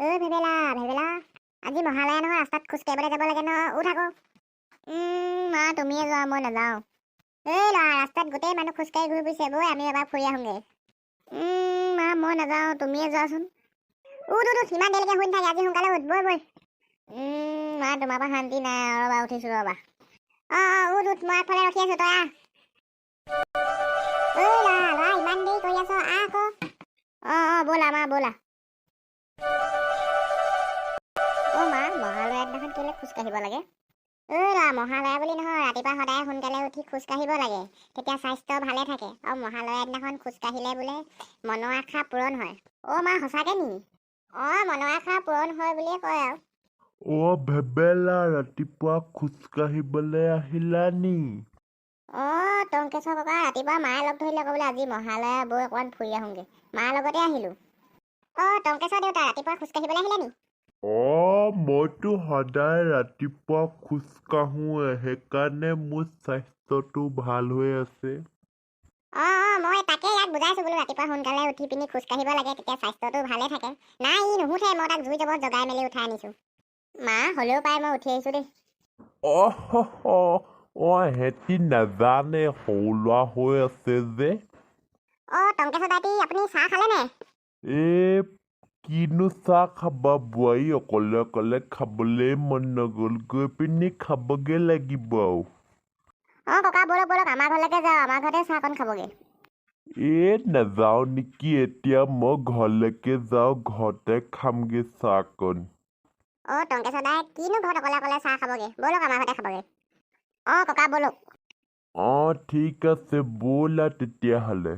ঐ ভেবেলা, ভেবেলা, আজি মহালয়া নহয়, ৰাস্তাত খোজ কাঢ়িবলৈ যাব লাগে নহয়, উঠ আকৌ। মা, তুমিয়ে যোৱা, মই নাযাওঁ। এই ল'ৰা, ৰাস্তাত গোটেই মানুহ খোজকাঢ়ি ঘূৰি ফুৰিছে, বৈ আমি এবাৰ ফুৰি আহোঁগৈ। মা, মই নাযাওঁ, তুমিয়ে যোৱাচোন। উঠ উঠ উঠ, ইমান দেৰিলৈকে শুই নাথাকে, আজি সোনকালে উঠ, বৈ বৈ। মা, তোমাৰ পৰা শান্তি নাই, ৰ'বা, উঠিছোঁ ৰ'বা। অঁ অঁ, উঠ উঠ, মই আগফালে ৰখি আছোঁ, তই আহ। ঐ ল'ৰা, ল'ৰা, ইমান দেৰি কৰি আছ, আহ আকৌ। অঁ অঁ, ব'লা মা, ব'লা। অ' মা, মহালয়া দিনাখন কেলৈ খোজ কাঢ়িব লাগে? ঐ ল'ৰা, মহালয়া বুলি নহয়, ৰাতিপুৱা সদায় সোনকালে উঠি খোজ কাঢ়িব লাগে, তেতিয়া স্বাস্থ্য ভালে থাকে। আৰু মহালয়া দিনাখন খোজ কাঢ়িলে বোলে মনৰ আশা পূৰণ হয়। অ' মা, সঁচাকৈ নি? অঁ, মনৰ আশা পূৰণ হয় বুলিয়ে কয় আৰু। অ ভেবেলা, ৰাতিপুৱা খোজকাঢ়িবলৈ আহিলা নি? অঁ টংকেশ্বৰ ককা, ৰাতিপুৱা মায়ে লগ ধৰিলে আকৌ, বোলে আজি মহালয়া, বৈ অকণমান ফুৰি আহোঁগৈ, মাৰ লগতে আহিলোঁ। অঁ টংকেশ্বৰ দেউতা, ৰাতিপুৱা খোজ কাঢ়িবলৈ আহিলে নি? অ মইতো সদায় ৰাতিপুৱা খোজকাঢ়োৱে, সেইকাৰণে মোৰ স্বাস্থ্যটো ভাল হৈ আছে। অঁ অঁ, মই তাকে ইয়াক বুজাইছোঁ, বোলো ৰাতিপুৱা সোনকালে উঠি পিনি খোজ কাঢ়িব লাগে, তেতিয়া স্বাস্থ্যটো ভালে থাকে। নাই, ই নুঠে, মই তাক জুই জবত জগাই মেলি উঠাই আনিছোঁ। মা, হ'লেও পাই মই উঠি আহিছোঁ দেই। অ সেহেঁতি নাজানে, সৰু ল'ৰা হৈ আছে যে। অঁ টংকেশ্বৰ দাইটি, আপুনি চাহ খালেনে? এ কিনো চাহ খাবা বোৱাৰী, অকলে অকলে খাবলৈ মন নগ'ল, গৈ পিনি খাবগে লাগিব আৰু। অঁ ককা, ব'লক ব'লক, আমাৰ ঘৰলৈকে যাওঁ, আমাৰ ঘৰতে চাহকণ খাবগৈ। এ নাযাওঁ নেকি এতিয়া, মই ঘৰলৈকে যাওঁ, ঘৰতে খামগে চাহকণ। অঁ টংকেশ্বৰ দাই, কিনো ঘৰত অকলে অকলে চাহ খাবগৈ, ব'লক আমাৰ ঘৰতে খাবগৈ। অঁ ককা, ব'লক। অঁ ঠিক আছে, ব'লা তেতিয়াহ'লে।